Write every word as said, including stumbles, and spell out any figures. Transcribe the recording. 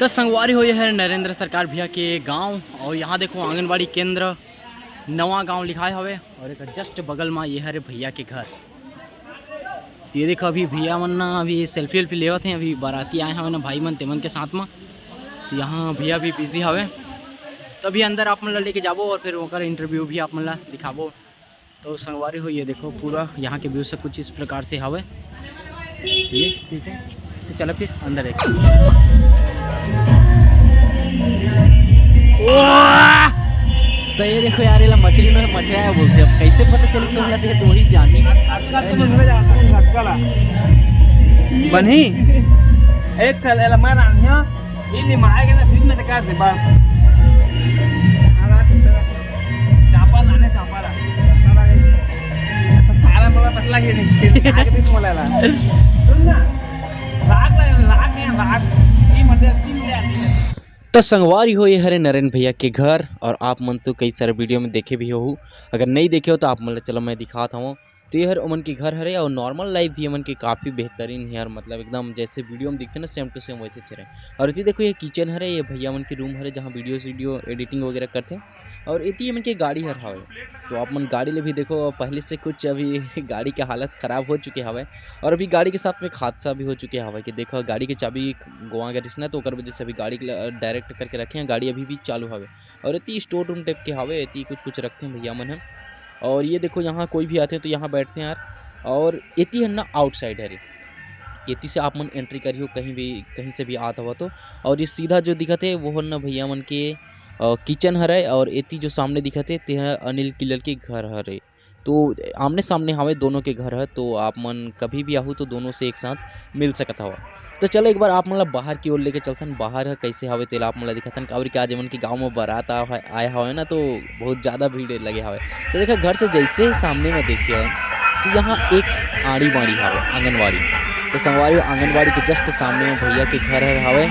तो संगवारी हो, ये है नरेंद्र सरकार भैया के गांव और यहाँ देखो आंगनबाड़ी केंद्र नवा गांव लिखाए हवे और एक just बगल में ये हरे भैया के घर। तो ये देखो अभी भैया मन ना अभी सेल्फी वेल्फी लेवत हैं, अभी बाराती आए हवे ना भाई मन तेमन के साथ में। तो यहाँ भैया भी बिजी हवे, तो अभी अंदर आप मन ला लेके जाबो और फिर ओकर इंटरव्यू भी आप मन ला दिखाबो। तो संगवारी हो ये देखो पूरा यहाँ के व्यू से कुछ इस प्रकार से हवे। ये ठीक है, तो चलो फिर अंदर एक तो ये देखो यार, एला मछली में मछराया बोलते हैं। अब कैसे पता चली सोमला दे तो वही जानी। बनी एक कल एला मैं रांधिया, ये निमाए के ना फ्रिज में टिका दे बस। चापा लाने चापा ला। सारा मोला पतला के नहीं, आगे भी मोला ला। सुन ना, राग ला, राग है, राग। ये मत, ये मत। तो संगवारी हो, ये हरे नरेन भैया के घर और आप मन तो कई सारे वीडियो में देखे भी हो। अगर नहीं देखे हो तो आप मन ला चलो मैं दिखात हूँ। तो ये हर ओमन के घर हरे और नॉर्मल लाइफ भी एमन के काफ़ी बेहतरीन है यार, मतलब एकदम जैसे वीडियो में दिखते ना same to same वैसे चले। और इसी देखो ये किचन हरे, ये भैया मन के रूम हरे जहाँ वीडियो वीडियो एडिटिंग वगैरह करते हैं। और इतनी एमन के गाड़ी हर हवे, तो आप मन गाड़ी ले भी देखो पहले से कुछ अभी गाड़ी के हालत ख़राब हो चुके हवे। और अभी गाड़ी के साथ में एक हादसा भी हो चुके हवे कि देखो गाड़ी के चाबी गोवा गए रिसना, तो ओकर वजह से अभी गाड़ी के डायरेक्ट करके रखे हैं, गाड़ी अभी भी चालू हवे। और इतनी स्टोर रूम टाइप के हवे, इतनी कुछ कुछ रखते हैं भैया मन है। और ये देखो यहाँ कोई भी आते हैं तो यहाँ बैठते हैं यार। और इतनी है ना आउटसाइड हरे, इतनी से आप मन एंट्री करियो कहीं भी, कहीं से भी आत हवा तो। और ये सीधा जो दिखत है वो है ना भैया मन के किचन हरे। और इतनी जो सामने दिखत है ते है अनिल किलर के घर हरे। तो आमने सामने हवे दोनों के घर है, तो आप मन कभी भी आहू तो दोनों से एक साथ मिल सकत हवा। तो चलो एक बार आप मन ला बाहर की ओर लेके चलथन, बाहर है कैसे हवे तेला आप मन ला दिखाथन। काबर कि आज एमन के गाँव में बारात आ-, आया हवे ना, तो बहुत ज़्यादा भीड़ लगे हवे। तो देखा घर से जैसे ही सामने में देखिए तो यहाँ एक आड़ी बाड़ी हवे आंगनबाड़ी। तो संगवारी हो आंगनबाड़ी के just सामने में भैया के घर हर हवे।